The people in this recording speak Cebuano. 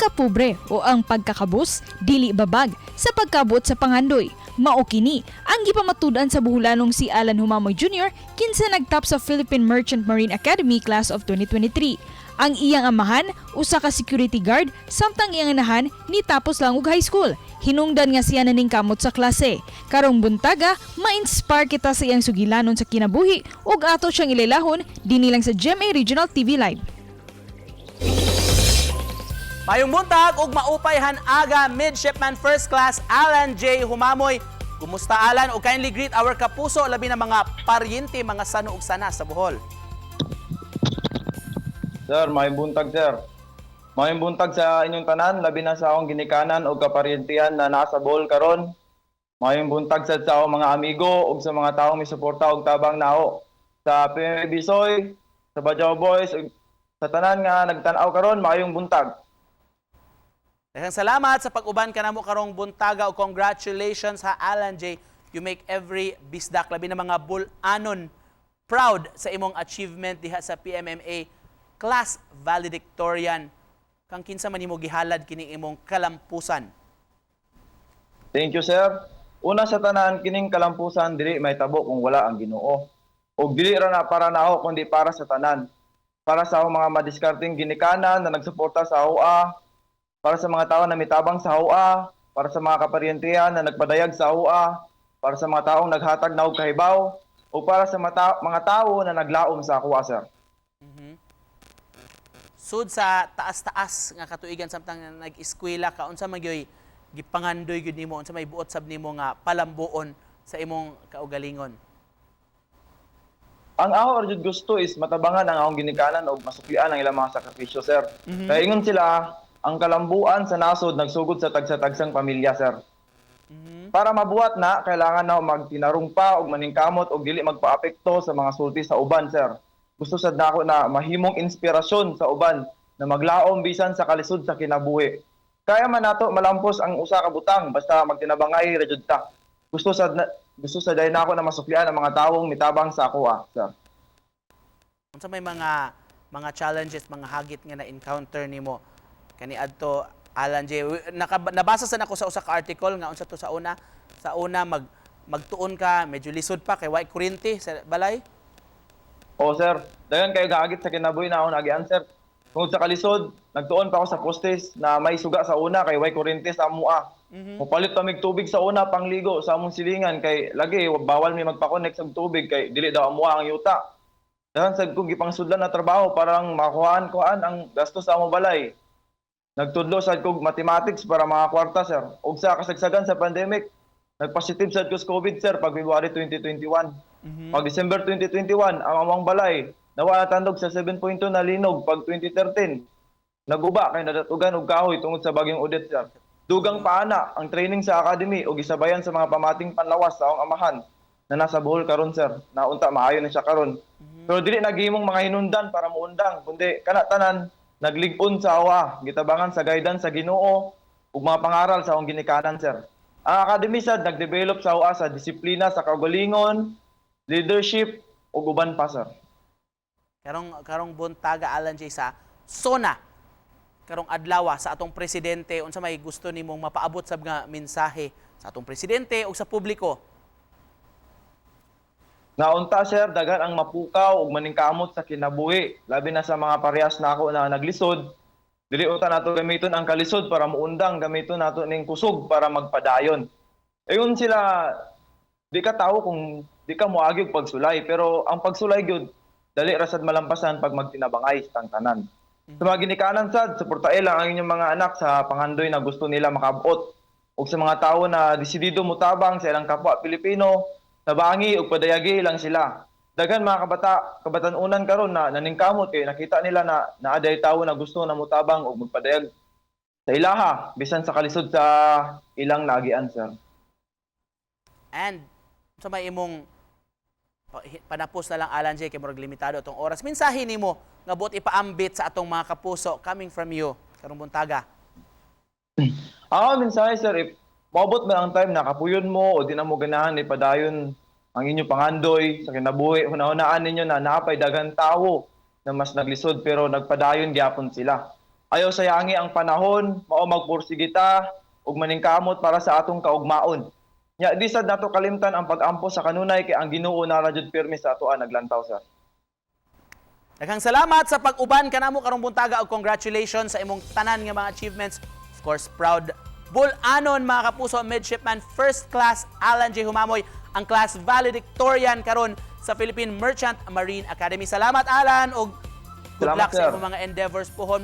Kapobre o ang pagkakabus dili babag sa pagkabot sa pangandoy. Mao kini ang gipamatud-an sa Boholanong si Alan Jumamoy Jr. kinsa nagtap sa Philippine Merchant Marine Academy Class of 2023. Ang iyang amahan usa ka security guard, samtang iyang inahan nitapos lang og high school. Hinungdan nga siya naningkamot sa klase. Karong buntaga, ma-inspire kita sa iyang sugilanon sa kinabuhi ug ato siyang ilaylahon dinhi lang sa GMA Regional TV Live. Mayong buntag ug maupay han-aga, Midshipman First Class Alan J. Jumamoy. Kumusta, Alan? Ug kindly greet our kapuso, labi na mga paryente, mga sano ug sana sa Bohol. Sir, maayong buntag, sir. Maayong buntag sa inyong tanan, labi na sa akong ginikanan o kaparyentihan na nasa Bohol karon. Maayong buntag sad sa akong mga amigo ug sa mga taong misuporta og tabang nako. Sa PMA Bisoy, sa Bajau Boys, ug sa tanan nga nagtan-aw karon, maayong buntag. Daghang salamat sa pag-uban kanamo karong buntaga ug congratulations ha, Alan J. You make every bisdak, labi na mga Bol-anon, proud sa imong achievement diha sa PMMA Class Valedictorian. Kang kinsa man nimo gihalad kini imong kalampusan? Thank you, sir. Una sa tanan, kining kalampusan dili mahitabo kung wala ang Ginoo. Ug dili ra na para nako kundi para sa tanan. Para sa akong mga madiskarteng ginikanan na nagsuporta sa AUA, para sa mga tao na mitabang sa AUA, para sa mga kaparyentihan na nagpadayag sa AUA, para sa mga taong naghatag na og kahibaw, o para sa mga tao na naglaom sa akoa, sir. Sud sa taas-taas nga katuigan samtang nag-eskwela ka, unsa man gyoy gipangandoy gyud nimo, unsa may buot sab nimo nga palambuon sa imong kaugalingon? Ang ako ra jud gusto is matabangan ang akong ginikanan og masuklian ang ilang mga sakripisyo, sir. Kaya ingon sila, ang kalambuan sa nasod nagsugod sa tagsa-tagsang pamilya, sir. Para mabuhat na, kailangan na magtinarong pa og maningkamot og dili magpaapekto sa mga sulti sa uban, sir. Gusto sad nako na mahimong inspirasyon sa uban na maglaom bisan sa kalisod sa kinabuhi. Kaya man nato malampos ang usa ka butang basta magtinabangay ra jud ta. Gusto sad diay nako na masuklian ang mga tawong mitabang sa akoa, sir. Unsa may mga challenges, mga hagit nga na-encounter nimo kaniadto, Alan J? Nabasa sa nako sa usa ka article nga unsa to, sa una magtuon ka, medyo lisod pa kay way kuryente sa balay. O sir, dayon kayo gaagit sa kinabuhi na ako nagian, sir. Tungod sa kalisod, nagtuon pa ako sa postes na may suga sa una kay way kuryente sa amua. Mopalit pa mig tubig sa una pangligo sa among silingan kay lagi bawal mi magpa-connect sa tubig kay dili daw amua ang yuta. Dayon sad kong gipangsudlan na trabaho parang makuhaan koan ang gasto sa among balay. Nagtudlo sad kog mathematics para makakwarta, sir. Ug sa kasagsagan sa pandemic, nagpositive sad ko sa COVID, sir, pag February 2021. Pag December 2021, ang among balay nawala tandog sa 7.2 na linog pag 2013. Naguba kay nadatugan og kahoy tungod sa bagyong Odette, sir. Dugang paana ang training sa academy ug gisabayan sa mga pamating panlawas sa akong amahan na nasa Bohol karon, sir. Na unta maayo na siya karon. Pero dili naghimong mga hinundan para muundang kundi kana tanan naglig-on sa awa, gitabangan sa guidance sa Ginoo ug mga pangaral sa akong ginikanan, sir. Ang academy sad nagdevelop sa awa sa disiplina sa kaugalingon, leadership ug uban pa, sir. Karong buntaga, Alan J, sa SONA karong adlaw sa atong presidente, unsa may gusto nimong mapaabot sab nga mensahe sa atong presidente ug sa publiko? Naunta, sir, daghan ang mapukaw ug maningkamot sa kinabuhi, labi na sa mga parehas nako na naglisod. Dili unta nato gamiton ang kalisod para muundang, gamiton nato ning kusog para magpadayon. Ayon sila, di ka tao kung di ka moagi og pagsulay, pero ang pagsulay gyud dali ra sad malampasan pag magtinabangay sa tanan. Sa mga ginikanan sad, suportae lang ang inyong mga anak sa pangandoy na gusto nila makabot. Ug sa mga tawo na desidido motabang sa ilang kapwa Pilipino, tabangi ug padayagi lang sila. Daghan mga kabatan-unan karon na naningkamot kay nakita nila na naa diay tawo na gusto na motabang ug magpadayag sa ilaha bisan sa kalisod sa ilang naagian, sir. And sa may imong panapos na lang, Alan J, kay murag limitado atong oras. Mensahe nimo nga buot ipaambit sa atong mga kapuso coming from you karong buntaga? Ako mensahe, sir, if moabot man ang time na kapuyon mo o di na mo ganahan ipadayon ang inyong pangandoy sa kinabuhi, hunahunaan ninyo na naapay daghan tawo na mas naglisod pero nagpadayon gyapon sila. Ayaw sayangi ang panahon, mao magpursige ta ug maningkamot para sa atong kaugmaon. Nya di sad nato kalimtan ang pag-ampo sa kanunay kay ang Ginoo nara jud pirmi sa atoa naglantaw, sir. Daghang salamat sa pag-uban kanamo karong buntaga ug congratulations sa imong tanan nga mga achievements. Of course, proud Bul-anon, mga kapuso, Midshipman First Class Alan J. Jumamoy, ang class valedictorian karon sa Philippine Merchant Marine Academy. Salamat, Alan, ug good Salamat, luck sa sir. imong mga endeavors pohon.